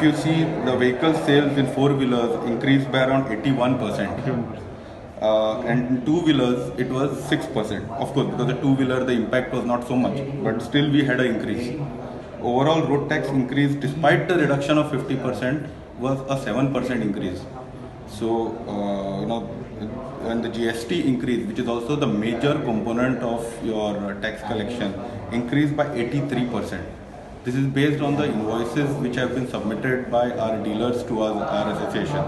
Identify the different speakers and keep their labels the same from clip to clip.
Speaker 1: you see, the vehicle sales in four wheelers increased by around 81%. And in two wheelers, it was 6%. Of course, because the two wheeler, the impact was not so much, but still we had an increase. Overall, road tax increase, despite the reduction of 50%, was a 7% increase. So, when the GST increase, which is also the major component of your tax collection, increased by 83%. This is based on the invoices which have been submitted by our dealers to our association.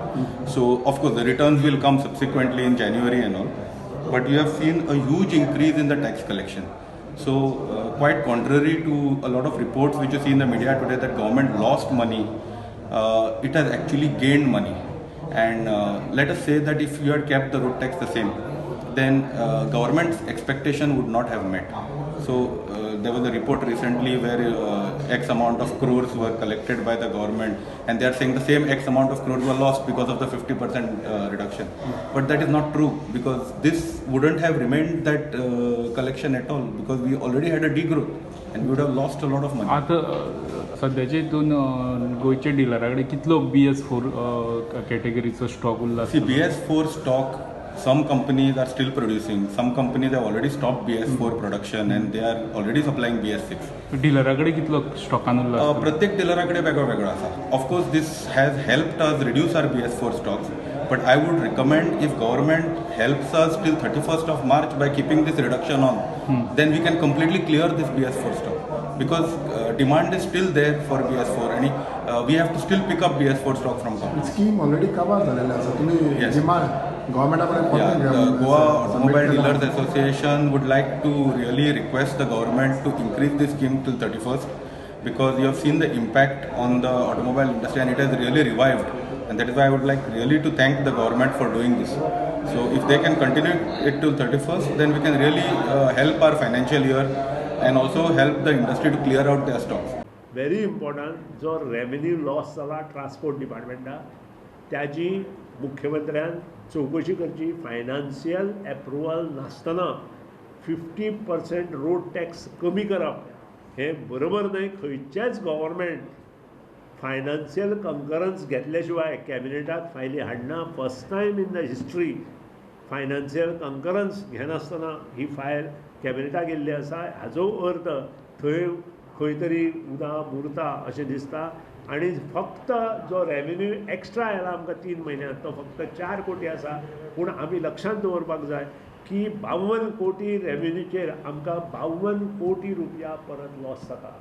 Speaker 1: So, of course, the returns will come subsequently in January and all. But you have seen a huge increase in the tax collection. So, quite contrary to a lot of reports which you see in the media today that government lost money, it has actually gained money. And let us say that if you had kept the road tax the same, then government's expectation would not have met. So there was a report recently where X amount of crores were collected by the government, and they are saying the same X amount of crores were lost because of the 50% reduction. But that is not true, because this wouldn't have remained that collection at all, because we already had a degrowth and we would have lost a lot of money.
Speaker 2: आतां सद्याचे हितून गोंयच्या डिलरा कडेन कितलो BS4 कॅटेगरीचो stock उरला?
Speaker 1: See, BS4 stock, some companies are still producing. Some companies have already stopped BS4 production and they are already supplying BS6.
Speaker 2: डिलरा कडेन कितलो स्टॉकान उरला?
Speaker 1: प्रत्येक डिलरा कडेन वेगळो वेगळो आसा. Of course, this has helped us reduce our BS4 stocks, but I would recommend, if government helps us till 31st of March by keeping this reduction on, then we can completely clear this BS4 stock, because demand is still there for BS4 आणि we have to still pick up BS4 stock from companies.
Speaker 3: Scheme already cover झालेले आसा तुमी.
Speaker 1: Yes.
Speaker 3: Demand गव्हर्मेंटा कडेन.
Speaker 1: Yeah, the Goa Automobile Dealers Association would like to really request the government to increase this scheme till 31st, because you have seen the impact on the automobile industry and it has really revived, and that is why I would like really to thank the government for doing this. So if they can continue it till 31st, then we can really help our financial year and also help the industry to clear out their stocks.
Speaker 4: Very important, जो revenue loss जाला transport डिपार्टमेंटाक, त्याजी मुख्यमंत्र्यान चवकशी करची. Financial approval नासतना 50% road tax कमी करप हें बरोबर न्हय. खंयचेच गव्हर्मेंट फायनान्शियल कंकरन्स घेतल्या शिवाय कॅबिनेटाक फायली हाडना. First time in the history financial concurrence घेनासतना ही फायल कॅबिनेटाक गेल्ली आसा. हाजो अर्थ थंय खंय तरी उदक मुरता अशें दिसता. आनी फक्त जो रेवेन्यू एक्स्ट्रा आयला आमकां 3 म्हयन्यांत, तो फक्त 4 कोटी आसा. पूण आमी लक्षांत दवरपाक जाय की 52 कोटी रेवेन्यूचेर आमकां 52 कोटी रुपया परत लॉस जाता.